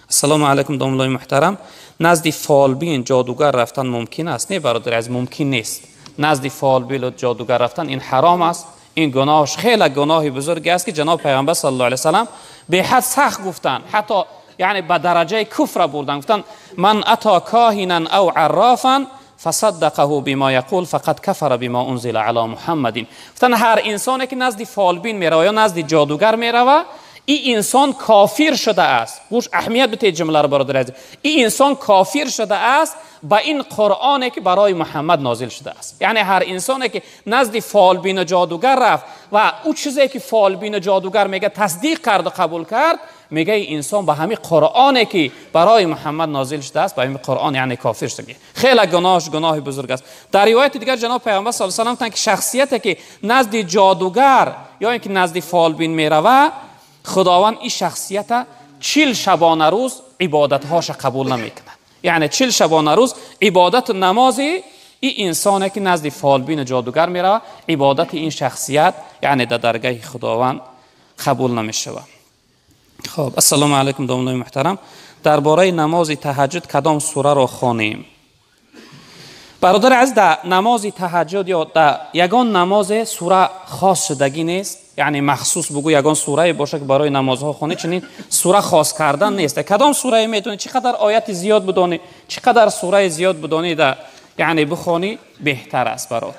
Ассалому алайкум, домлои муҳтарам. Назди фолбин, ҷодугар рафтан мумкин аст? Не, бародар азиз, мумкин нест. Назди фолбин ҷодугар рафтан ин ҳаром аст. Ин гуноҳш хеле гуноҳи бузурге аст, ки ҷаноб пайғамбар саллаллоҳу алайҳи васаллам беҳад сахт гуфтанд, ҳатто яъне ба дараҷаи куфра бурдан. Гуфтанд: ман ато коҳинан ав аррофан фасаддақаҳу бима яқул фақад кафара бима унзила ала муҳаммадин. Гуфтанд, ҳар инсоне ки назди фолбин мерава ё назди ҷодугар мерава, ин инсон кофир шудааст. Гӯш, аҳамият бидиҳед ҷумларо, бародари азиз. Ин инсон кофир шудааст ба ин қуръоне ки барои муҳаммад нозил шудааст. Яъне ҳар инсоне ки назди фолбину ҷодугар рафт ва ӯ чизе ки фолбину ҷодугар мега тасдиқ карду қабул кард, мега ин инсон ба ҳамин қуръоне ки барои муҳаммад нозил шудааст, ба ҳамин қуръон яъне кофир шуда. Хеле гуноҳш гуноҳи бузург аст. Дар ривояти дигар ҷаноб пайғамбар саллаллоҳу алайҳи васаллам гуфтанд, ки шахсияте ки назди ҷодугар ё ин ки назди фолбин мерава, худованд ин шахсията 40 шабона рӯз ибодатҳоша қабул намекунад. Яъне 40 шабона рӯз ибодату намози ин инсоне ки назди фолбину ҷодугар мерава, ибодати ин шахсият яъне дар даргаҳи худованд қабул намешавад. Хоб, ассалому алайкум, домлои муҳтарам. Дар бораи намози таҳаҷҷуд кадом сураро хонем? Бародари азиз, дар намози таҳаҷҷуд ё дар ягон намозе сура хос шудагӣ нест. Яъне махсус бугӯ ягон сурае боша, ки барои намозҳо хонӣ, чунин сура хос кардан нест. Кадом сурае медонӣ, чӣ қадар ояти зиёд бидонӣ, чӣ қадар сураи зиёд бидонӣ, да яъне бихонӣ беҳтар аст барот.